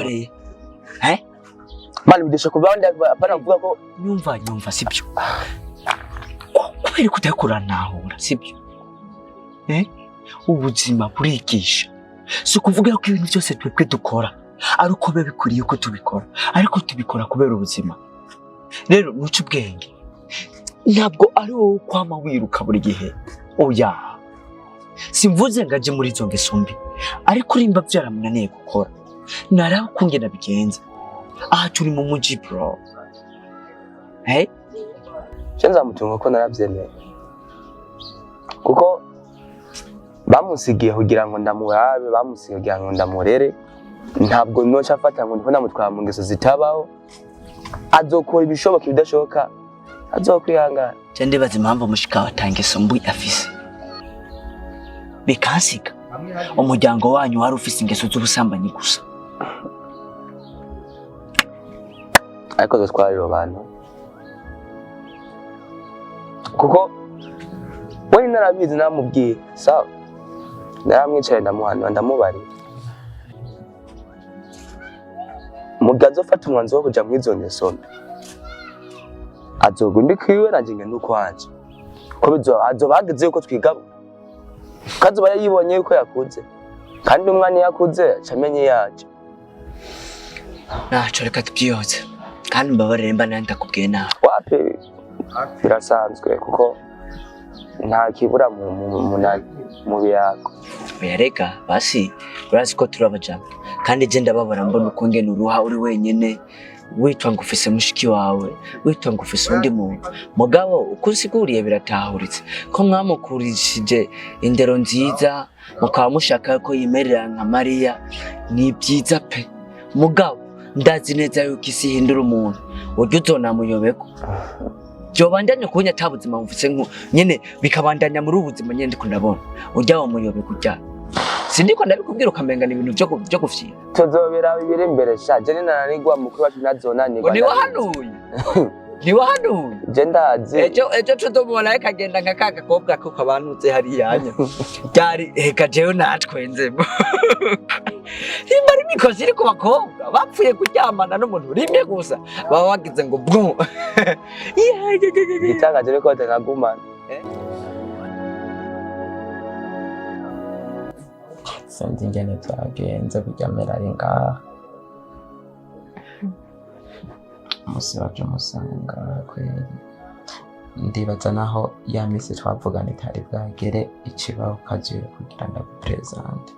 Yabikoreye. Eh? Man, bidesha kuba apana kuvuga ko Nyumva, nyumva, sibyo? Kubera ko utariko urantahura, sibyo? Eh? Ubuzima burigisha. Si ukuvuga ko ibintu byose twebwe dukora ari uko biba bikwiriye ko tubikora, ariko tubikora kubera ubuzima. Rero nuce ubwenge, ntabwo ari wowe kwama wiruka buri gihe. Oya, simvuze ngo aje muri izo ngeso mbi, ariko urimba byaramunaniye gukora, naraba ukungene abigenza. Aha turi mu muji, bro. Hey? Je nzamutunga ko narabyemeye, kuko bamusigiye kugira ngo ndamurabe, bamusigiye kugira ngo ndamurere. Ntabwo noca afata ngo ndiko ndamutwara mu ngeso zitabaho. Azokora ibishoboka, ibidashoboka azokwihangana. Je ndibaza impamvu mushika ata ngeso mbi afise, bikansiga umuryango wanyu wari ufise ingeso z'ubusambanyi gusa. Ariko dutwarira abantu, kuko we narabizi, namubwiye sawa, naramwicaye, ndamuhanura, ndamubarira. Mugihe azofata umwanzuro wo kuja muri izo ngeso mbi, azogwa imbi kwiwe, nanje ngende ukwanje, ko azoba hageze yuko twigabura, ko azoba yayibonye yuko yakuze, kandi umwana iyo akuze aca amenya iyo aje. Naco reka tubyihoze, kandi mbabarire mba nari ndakubwiye nabi. Wapi, birasanzwe, kuko nta kibura mu biyago. Oya reka basi, urazi ko turi abajama, kandi je ndababara mbona uko ngene uruha uri wenyene, witwa ngo ufise mushiki wawe, witwa ngo ufise undi muntu. Mugabo uko usiguriye biratahuritse ko mwamukurishije indero nziza, mukaba mushaka ko yimerera nka Mariya. Ni byiza pe, mugabo ndazi neza yuko isi ihindura umuntu, urya uzonamuyobeko byobandanya kubunya ata buzima mvuse nku nyene, bikabandanya muri ubu buzima nyene ndiko ndabona urya wamuyobeka urya. Sindiko ndabikubwira ukamenga ni ibintu vyo gufyina. Tuzobera bibiri imbere sha, je ninananirwa mukuru wacu ntazonanirwa. Ngo ntiwahanuye, ntiwahanuye. Je ndazi. Ejo tuzomubona kagenda nka ka gakobwa ko kabanutse hariya nya ryari. Eka jewe natwenzemo nimba ari imikosi iri ku bakobwa bapfuye kuryamana n'umuntu rimwe gusa, baba bagize ngo bwo. Igitangaje nuko batanagumana. Sinzi ingene vyagenze burya mera ari ngaha umusi waje umusanga kweri. Ndibaza naho ya misi twavugana itari bwagere ikibaho kaziwe kugira ndagupresente,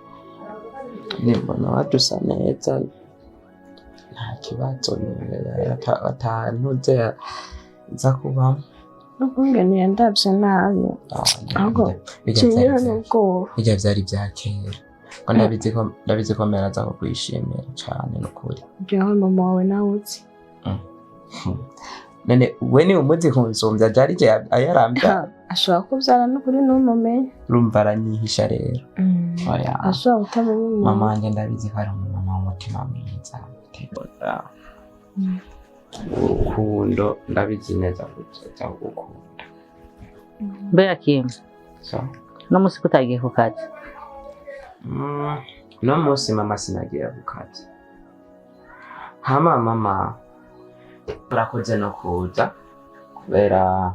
nimbona waje usa neza, nta kibazo atantuze za kubamo. Ukungene yandavye nabi ahubwo kingira n'ubwoba. Bijya vyari vya kera ko ndabizi ko mera aza kukwishimira cane nukuri. Jewe mama wawe nawe uzi. None we ni umuzi kunsumvya jari je ayarambya. Ashobora kuvyara n'ukuri ntumumenye. Urumva aranyihisha rero. Oya. Ashobora kutabimenya. Mama wanje ndabizi ko ari umumama w'umutima mwiza. Urukundo ndabizi neza ko aza kugukunda. Mbega Kim, So uno musi ko utagiye ku kazi? No munsi mama sinagiye ku kazi. Hama mama urakoze no kuza, kubera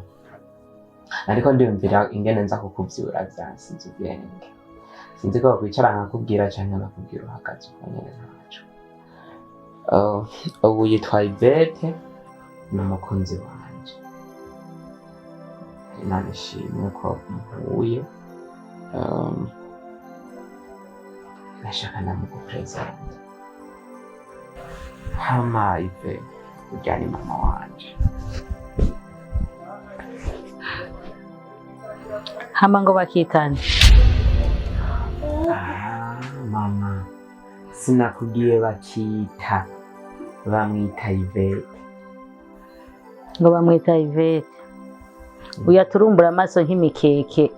ariko ndiyumvira ingene nza kukuvyura vyansize ubwenge. Sinzi ko wakwicara nkakubwira canke nakubwira uhagaze uko nyene ntaco. Ubu yitwa Ivete, ni umukunzi wanje. Imana ishimwe ko muhuye. Nashaka ndamugupresente. Hama Ive, urya ni mama wanje. Hama ngo bakitane? Ah, mama sinakubwiye bakita, bamwita Ivete. Ngo bamwita Ivete? Uya turumbura amaso nk'imikeke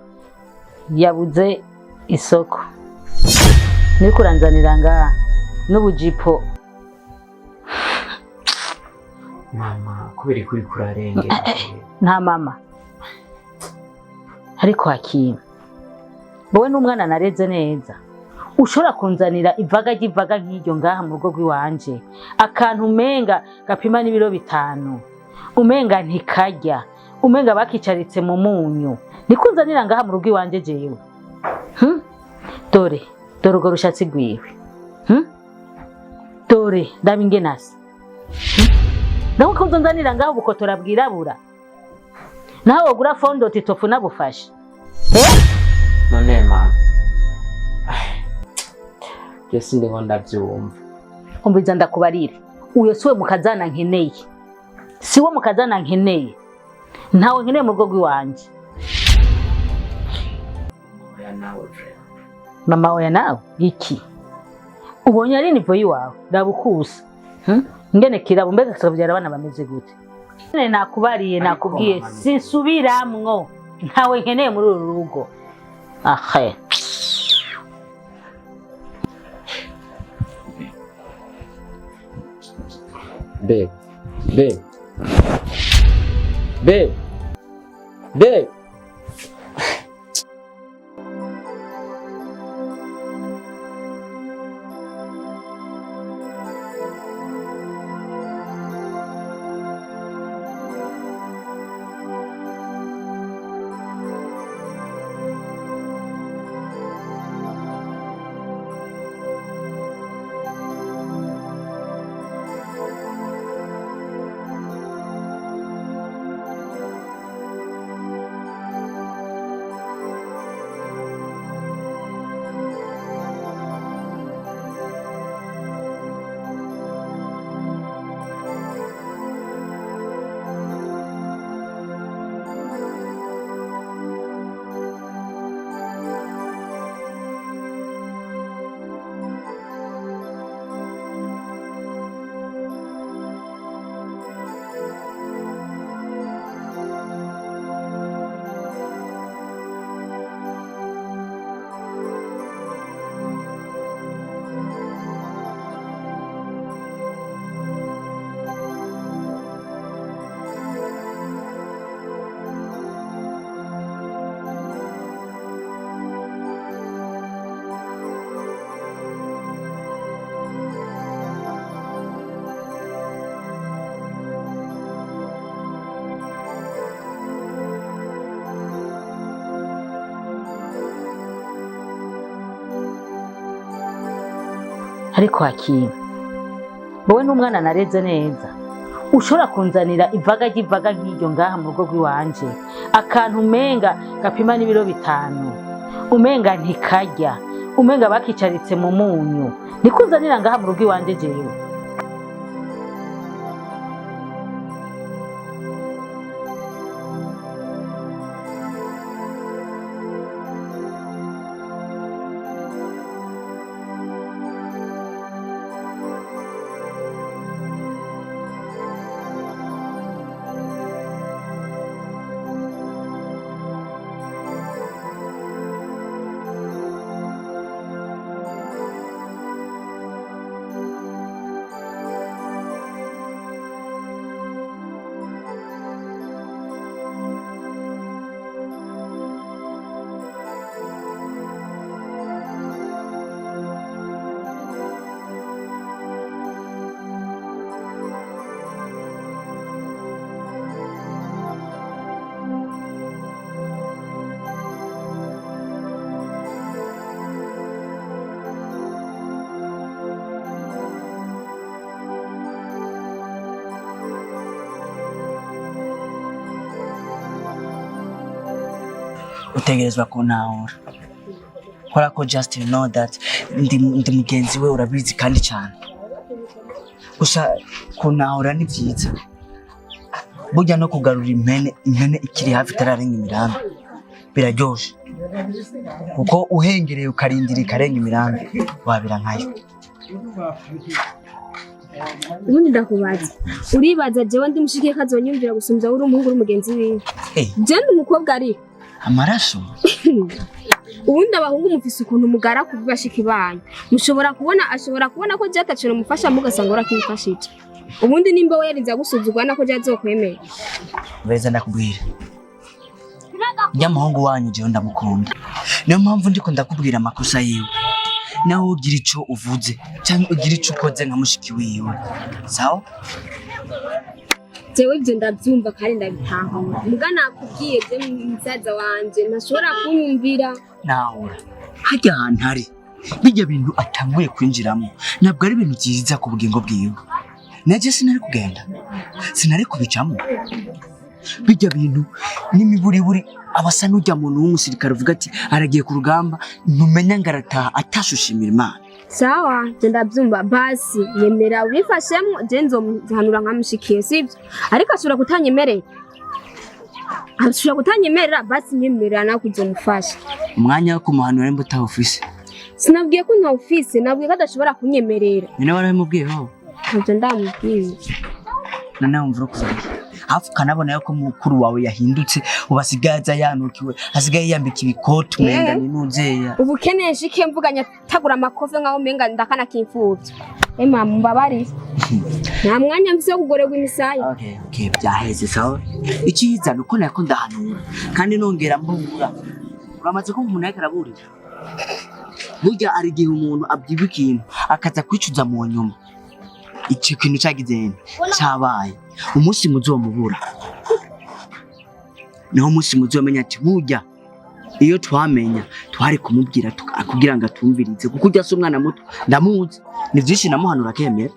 yabuze isoko, niko uranzanira ngaha n'ubujipo. Mama, kubera kuri kurarengera. Nta mama, ariko Hakimu, wowe n'umwana nareze neza. Ushobora kunzanira ivaga ry'ivaga nk'iryo ngaha mu rugo rw'iwanje, akantu umenga gapima n'ibiro 5, umenga ntikarya, umenga bakicaritse mu munyu, nikunzanira ngaha mu rugo iwanje jewe? Dore dore urwo rushatsi rwiwe. Dore ndaba ingene asa. Naho kunzanira ngaha ubukotora bwirabura, naho wogura fondoti tofu nabufashe. None mama, je sindiko ndavyumva. Umviza ndakubarira, uyo siwe mukazana nkeneye, siwe mukazana nkeneye, ntawe nkeneye mu rugo rw'iwanje. Oya nawe vraiment. Mama, oya nawe iki ubonye ari niveau yiwawe? Raba ukusa. Ngene kirabo, mbega tukabyara abana bameze gute? None nakubariye. Ariko Nakubwiye. mama, Sinsubiramwo, ntawe nkeneye muri uru rugo ahe. Babe, babe, babe, babe. Ariko hakimu, wowe n'umwana nareze neza, ushobora kunzanira ivaga ry'ivaga nk'iryo ngaha mu rugo rw'iwanje, akantu umenga gapima n'ibiro 5, umenga ntikarya, umenga bakicaritse mu munyu, nikunzanira ngaha mu rugo iwanje jewe? Utegerezwa kuntahura kubera ko just you know that ndi mugenzi we, urabizi kandi cyane. Gusa kuntahura ni byiza, burya no kugarura impene ikiri hafi itararenga imirambi biraryoshe, kuko uhengereye ukarindira ikarenga imirambi wabira nkayo. Ubundi ndakubaza, uribaza jewe ndi mushiki kazonyumvira gusumbya uri umuhungu uri mugenzi wiwe? Je ndi umukobwa ariko Amaraso. Ubundi abahungu mufise ukuntu mugara ku bashiki banyu, mushobora kubona, ashobora kubona ko je ataco mufasha, mugasanga urakimufashije. Ubundi nimba we yarinze agusuzugura nako je azokwemera. Beza, ndakubwira, njya muhungu wanyu jewe ndamukunda, niyo mpamvu ndiko ndakubwira amakosa yiwe. Nawe ugira ico uvuze cyangwa ugira ico ukoze nka mushiki wiwe, sawa? Jewe ibyo ndabyumva kandi ndabitahura, muga nakubwiye je musaza wanje ntashobora kunyumvira. Nahura hajya ahantu hari bijya bintu atanguye kwinjiramo, ntabwo ari ibintu byiza ku bugingo bwiwe. Naje sinari kugenda, sinari kubicamo bijya bintu n'imiburiburi. Abasa n'ujya muntu w'umusirikare uvuga ati aragiye ku rugamba, ntumenya ngo arataha atashushimira Imana. Sawa, je ndabyumva. Basi nyemera ubifashemo, je nzomuhanura nkamushikiye, sibyo? Ariko ashobora kutanyemerera, ashobora kutanyemerera. Basi nyemerera nawe kuzomufasha. Umwanya wo kumuhanura nimba utawufise? Sinabwiye ko ntawufise, nabwiye ko adashobora kunyemerera. Nyine warabimubwiye ho? Ntabyo ndamubwiye. Noneho wumva uri hafi ukanabona yuko mukuru wawe yahindutse, ubu asigaye aza yanukiwe, asigaye yiyambika ibikoti umenga ni nunzeya. Ubukene nshike mvuganya tagura amakofe nkaho umenga ndakana kimfuvye. Ema mumbabarire, nta mwanya mfise wo kugorerwa imisaya. Okay, byaheze, sawa. Icyiza ni uko nako ndahanura kandi nongera mbura. Uramaze kumva umuntu ariko araburira? Burya hari igihe umuntu abwirwa ikintu akaza kwicuza mu nyuma. Icyo kintu cyagize nte cyabaye, umunsi muzomubura niho umunsi muzomenya ati burya iyo twamenya twari kumubwira kugira ngo atumvirize, kuko ujya si umwana muto, ndamuzi, ni byinshi namuhanura akemera.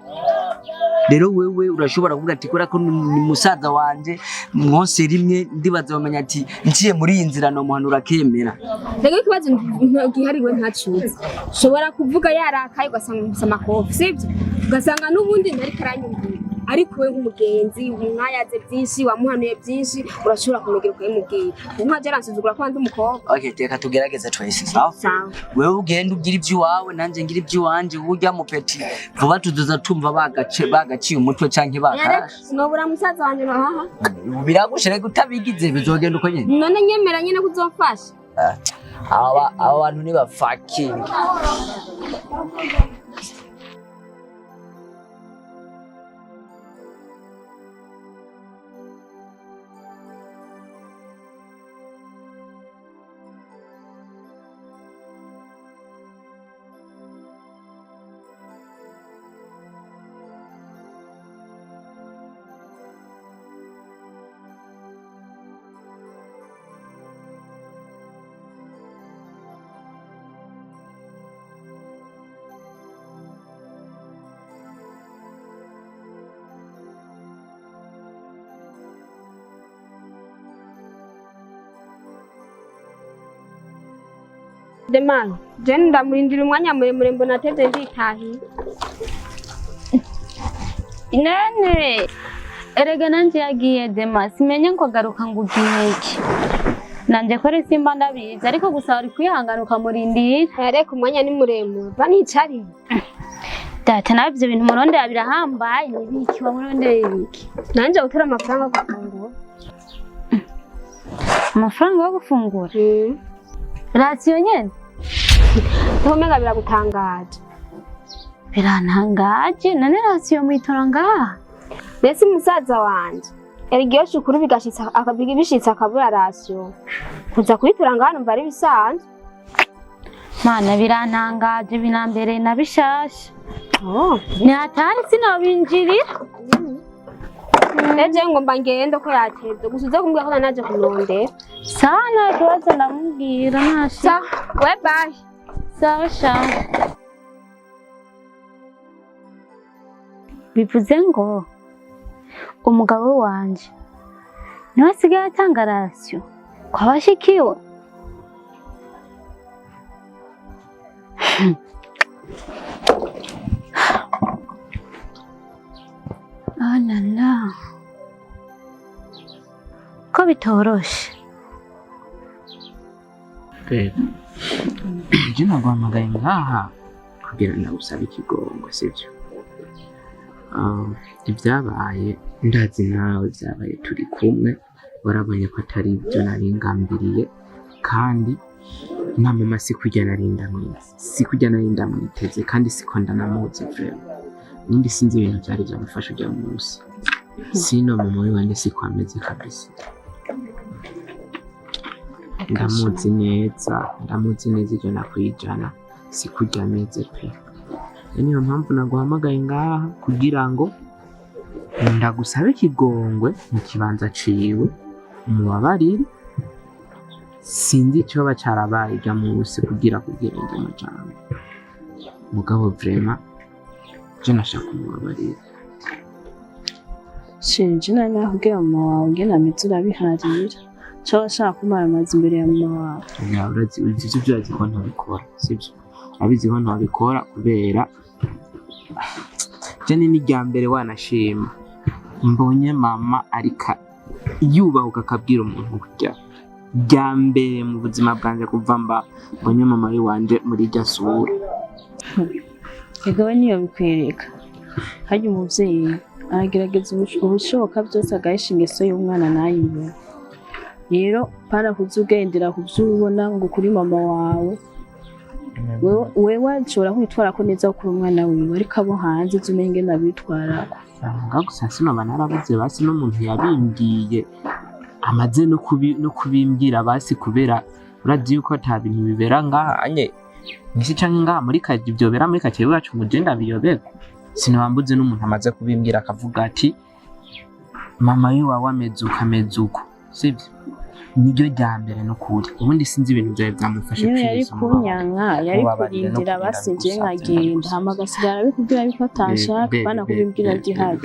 Rero wewe urashobora kuvuga ati kubera ko ni musaza wanje mwose rimwe, ndibaza bamenya ati nciye muri iyi nzira nomuhanura akemera. Rero ikibazo gihariwe ntacuze, ushobora kuvuga yarakaye ugasanga mufise amakofi, sibyo? Ugasanga n'ubundi ntariko aranyumvira, ariko we nk'umugenzi mwayaze byinshi, wamuhanuye byinshi, urashobora kumwegera ukabimubwira. Ubu nkaje aransuzugura ko ndi umukobwa. Okay, reka tugerageze twese, sawa? Sawa. Wewe ugenda ugira iby'iwawe, nanjye ngira iby'iwanje. Urya mupeti vuba tuzoza tumva bagace bagaciye umutwe canke bakarashe. Sinobura musaza wanje bahaha. Biragushe reka utabigize bizogenda uko nyene. None nyemera nyene ko uzomfasha. Aba bantu ni ba fucking. Demani, je ndamurindira umwanya muremure mbona atevye nditahiye. Nene erega nanje yagiye Dema, simenye ngo garuka ngo ugiye iki, nanje kore simba ndabizi, ariko gusa wari kwihangana ukamurindira. Reka umwanya ni muremure, banicariye. Data nawe ivyo bintu murondera birahambaye, nibiki wamurondeye ibiki? Nanje gutora amafaranga yo gufungura. Amafaranga yo gufungura? Rasiyo nyene? Ntumenga biragutangaje? Birantangaje, none rasiyo muyitora ngaha? Mbese musaza wanje erega iyo shukuru bigashitsa bishitse akabura rasiyo, kuza kuyitora ngaha numva ari bisanzwe. Mana birantangaje, binambereye na bishasha. Oh. Ni hatari, sinobinjirira. Eje ngomba ngende ko yatevye, gusa uze kumbwira ko naje kumurondera. Sawa, nta kibazo, ndamubwira ntasha. Sawa, we bye. Sawa sha. Bivuze ngo umugabo wanje niwe asigaye atanga rasiyo kwa bashikiwe. Oh la la. Ko bitoroshe. Rero je naguhamagaye ngaha kugira nagusabe ikigongo, sibyo? Ibyabaye ndazi nawe byabaye turi kumwe, warabonye ko atari ibyo nari ngambiriye, kandi na mama sikujya nari ndamwiteze, sikujya nari ndamwiteze, kandi siko ndanamuzi vraiment. Nindi sinzi ibintu byari byamufasha ujya munsi sino mama wiwanje siko ameze kabisa. Ndamuzi neza, ndamuzi neza 100%. Si kurya ameze pe. Rero niyo mpamvu naguhamagaye ngaha kugira ngo ndagusabe ikigongwe mu kibanza ciwe, umubabarire. Sinzi icoba carabaye irya munsi kugira iryo majambo, mugabo vraiment je nashaka umubabarire. Shinje nari nakubwira mama wawe ingene ameze, urabiharira. Ca washaka kumara amazi imbere ya mama wawe. Ya, urazi, uzi ivyo, urazi ko ntabikora, sibyo? Abizi ko ntabikora kubera je ni n'irya mbere wanashima mbonye mama arika yubahuka akabwira umuntu kurya rya mbere mu buzima bwanje kuva mba mbonye mama wanje muri irya sura. Ega we niyo bikwereka. Harya umuvyeyi aragerageza ubushoboka byose agahisha ingeso y'umwana ntayibone. Rero parakuza ugendera ku vyo ubona ngo kuri mama wawe, wewe ashobora kwitwarako neza kuri umwana wiwe, ariko abo hanze uzi umenye ingene abitwarako. Nga gusa sinoba narabuze basi n'umuntu yabimbwiye amaze no kubimbwira basi, kubera urazi yuko ata bintu bibera ngaha anye mwisi canke ngaha muri kaji vyobera muri karitsiye iwacu ngo je ndabiyoberwa. Sinoba mbuze n'umuntu amaze kubimbwira akavuga ati mama wiwawe ameze uko, ameze uko, sivyo? Niryo rya mbere n'ukuri, ubundi sinzi ibintu vyawe vyamufashe. Niyo yari Please, umubabarire. kunyanka, yari Mubabarire no kurindira kugira basi nje ndagusavye, nkagenda, hama agasigara abikubwira yuko atanshaka, bana kubimbwira ndihari.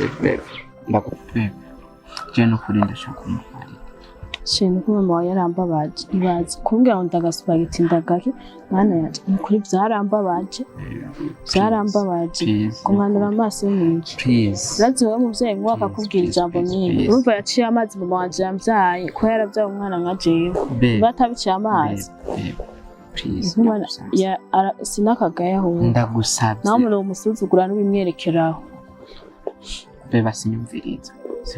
Je n'ukuri ndashaka umubarira. Shinga ko mama wawe yarambabaje, ibaze kumbwira ngo ndagasupageti ndagake. Mwana yanje, ni ukuri vyarambabaje, vyarambabaje. Please. Kumwanura amaso y'umuntu. Please. Urazi wowe muvyeyi nkuwo akakubwira ijambo nk'iri, Please. urumva yaciye amazi mama wanje yamvyaye, ko yaravyaye umwana nka jewe. Babe, Niba atabiciye amazi. Babe, please. Nk'umwana Ndagusavye. Sinakagaye ahubwo. Ndagusavye. Nawe umuntu womusuzugura n'ubimwerekeraho. Beba, sinyumviriza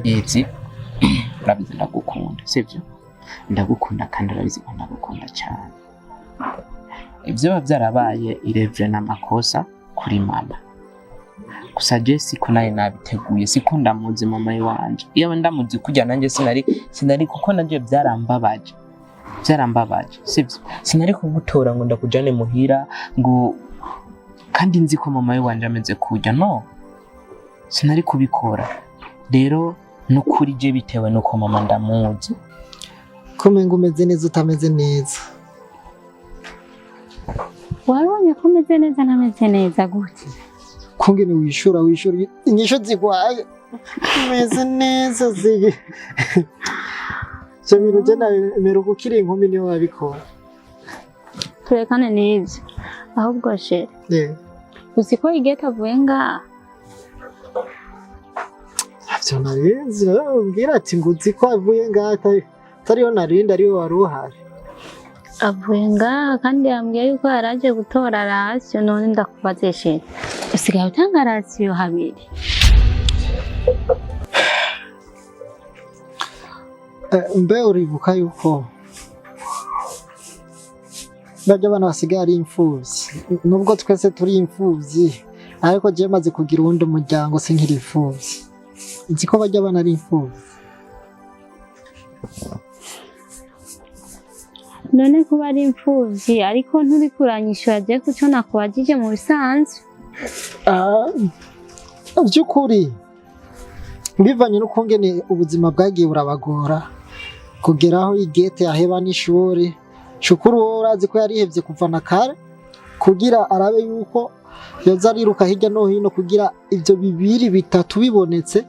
izi, urabizi ndagukunda, sibyo? Ndagukunda kandi urabizi ko ndagukunda cyane. Ibyo biba byarabaye irevure n'amakosa kuri mama gusa. Je siko nari nabiteguye, siko ndamuzi mama wanje. Iyo ndamuzi kujya nanjye sinari kuko nanjye byarambabaje, byarambabaje, sibyo? Sinari kugutora ngo ndakujane muhira ngo kandi nzi ko mama wanje ameze kujya, no sinari kubikora. Rero nukuri je bitewe nuko mama ndamuzi. Kumenga umeze neza utameze neza. Warubonye ko umeze neza ntameze neza gute? Kungene wishura inyishu zigwaye, umeze neza zigi ivyo bintu je nameruka ukiri inkumi niho wabikora. Turekane n'ibyo ahubwo chéri. Uzi ko igete avuye ngaha? Ntavyo narinzi. Umbwira ati ngo uzi ko avuye ngaha, atariyo narindi ariyo wari uhari. Avuye ngaha kandi yambwiye yuko yari aje gutora ration. None ndakubaze chéri, usigaye utanga ration habiri? Mbe uribuka yuko barya abana basigaye ari imfuvyi? Nubwo twese turi imfuvyi, ariko jewe maze kugira uwundi muryango, sinkiri imfuvyi. Nzi ko barya abana ari imfuvyi. None kuba ari imfuvyi, ariko nturi kuranyishura je kuco nakubajije mu bisanzwe. Ah, by'ukuri bivanye n'ukungene ubuzima bwagiye burabagora kugera aho igete yaheba n'ishuri. Shukuru wowe urazi ko yarihevye kuva na kare kugira arabe yuko yoza ariruka hirya no hino kugira ivyo bibiri bitatu bibonetse,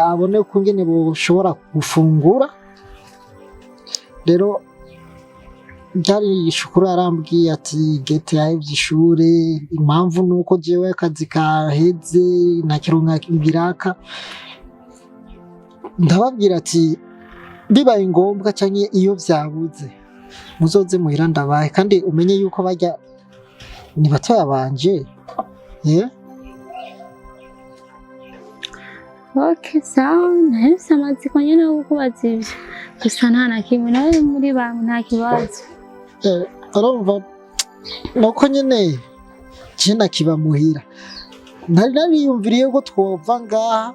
abone ukungene boshobora gufungura. Rero byari Shukuru yarambwiye ati gete yahevye ishure, impamvu nuko jewe akazi kaheze ntakironka ibiraka. Ndababwira ati bibaye ngombwa canke iyo vyabuze muzoze muhira ndabahe, kandi umenye yuko barya ni batoya banje, eh? Okay, sawa, nahise amatsiko nyene yo kukubaza ivyo gusa, nta na kimwe nawe muri bamwe, nta kibazo. Urumva nuko nyene je nakiba muhira, nari nariyumviriye ko twova ngaha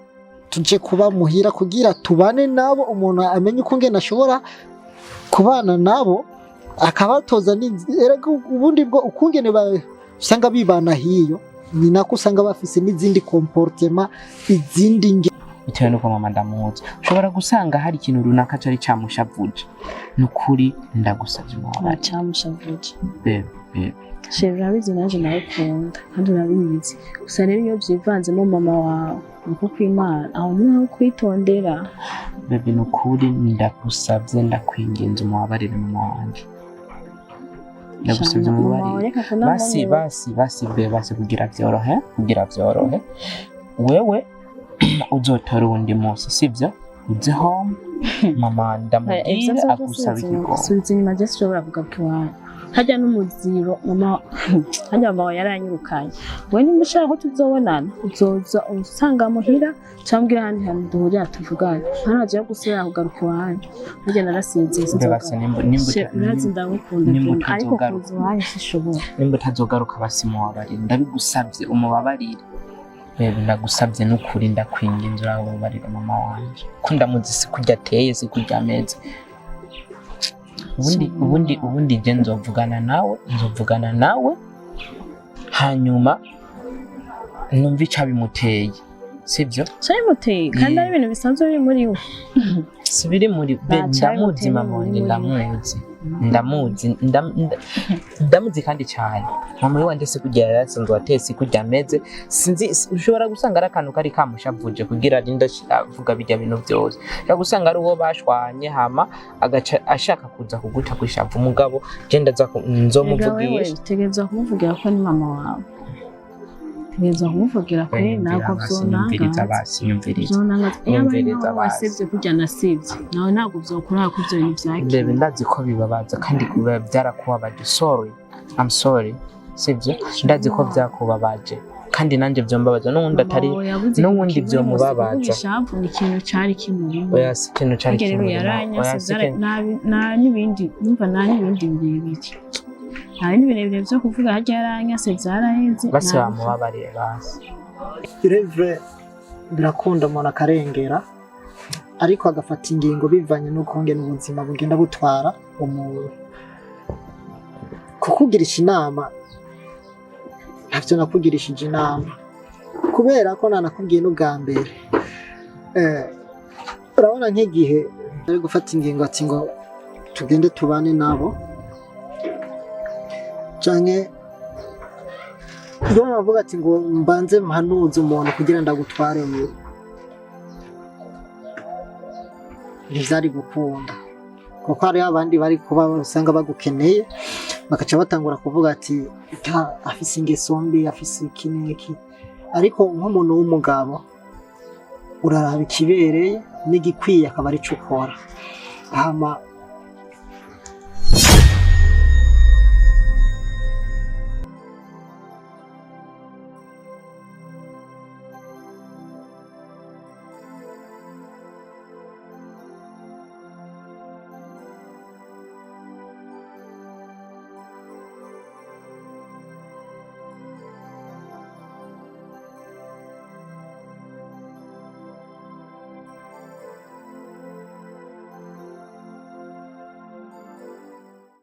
tuje kuba muhira kugira tubane nabo, umuntu amenye uko ngene ashobora kubana nabo akabatoza erega ubundi bwo ukungene Usanga bibana hiyo, ni nako usanga bafise n'izindi comportement, izindi nge. Bitewe n'uko mama ndamuzi, ushobora gusanga hari ikintu runaka cari camushavuje. Nukuri ndagusavye umubabarire. Ntacamushavuje. Bébé, bébé. Chéri, urabizi nanjye ndabikunda kandi urabizi. Gusa rero iyo byivanzemo mama wawe, niko kw'Imana, aho ni aho kwitondera. Bébé, nukuri ndagusavye, ndakwinginze, umubabarire mama wanje. Ndagusavye Mama wawe umubabarire. reka Basi. kunamunyura. Basi, basi be, basi, kugira vyorohe, wewe uzotora uwundi munsi, sivyo? Uze home, mama ndamubwire agusaba ikigongo. Subiza inyuma, je sinshobora kugaruka iwanyu. Hajya n'umuziro mama, hajya mama wawe yaranyirukanye. We nimba ushaka ko tuzobonana, uzoza usanga muhira cyangwa umbwire ahandi hantu duhurira tuvugane. Hano hagiye gusubira kugaruka iwanyu, harya narasinziye. Mbe basi, nimba Urazi ndagukunda nimba vraiment, ariko utazogaruka. kuza iwanyu sinshobora. Nimba utazogaruka, basi mubabarire. Ndabigusabye, umubabarire. Bébé, ndagusabye n'ukuri, ndakwinginze, urababarira mama wanje, ko ndamuzi, si kurya ateye, si kurya ameze. Ubundi je nzovugana nawe hanyuma numva icabimuteye, sivyo? Cyabimuteye kandi ari ibintu bisanzwe biri muri we. Si biri muri be. Nta Ndamuzi. cabimuteye. Mama wanje Muri we. Ndamuzi, ndamuzi kandi cyane. Mama wanje si kurya yari asanzwe ateye, si kurya ameze. Sinzi, ushobora gusanga ari akantu kari kamushavuje kugira arinde avuga bijya bintu byose. Ushobora gusanga ari uwo bashwanye, hama agaca ashaka kuza kuguta kwishavu. Umugabo je ndaza Erega wewe nzomuvugisha. Utegerezwa kumuvugira ko ni mama wawe, utegerezwa kumuvugira kuri ntabwo Basi nyumviriza. vyonangaza. Basi nyumviriza. Vyonangaza iyo aba ari Nyumviriza nawe basi. wasivye kurya nasivye nawe, ntabwo vyokuraba ko ivyo bintu Ndebe vyakira. ndazi ko bibabaza kandi kuba byarakubabaje. Sorry, I'm sorry, sibyo? Ndazi ko byakubabaje kandi nanjye byombabaza n'uwundi atari n'uwundi byomubabaza. Ishavu ni ikintu cari kimurimo. Oya, si ikintu cari Harya rero kimurimo. yaranyase. Oya, si ikintu. Nta n'ibindi numva, nta n'ibindi birebire, nta bindi birebire vyo kuvuga. Harya yaranyase, vyaraheze. Basi bamubabariye basi. Irevre, birakunda umuntu akarengera, ariko agafata ingingo bivanye n'uko ngena ubuzima bugenda butwara umuntu. Kukugirisha inama, ntavyo nakugirishije inama, kubera ko nanakubwiye n'ubwa mbere. Urabona nk'igihe ari gufata ingingo ati ngo tugende tubane nabo, canke iyo bavuga ati ngo mbanze mpanuze umuntu kugira ndagutware wewe, ntivyari gukunda, kuko hariho abandi bari kuba usanga bagukeneye, bagaca batangura kuvuga ati: "Ta, afise ingeso mbi, afise iki n'iki." Ariko nk'umuntu w'umugabo uraraba ikibereye n'igikwiye, akaba arico ukora. Hama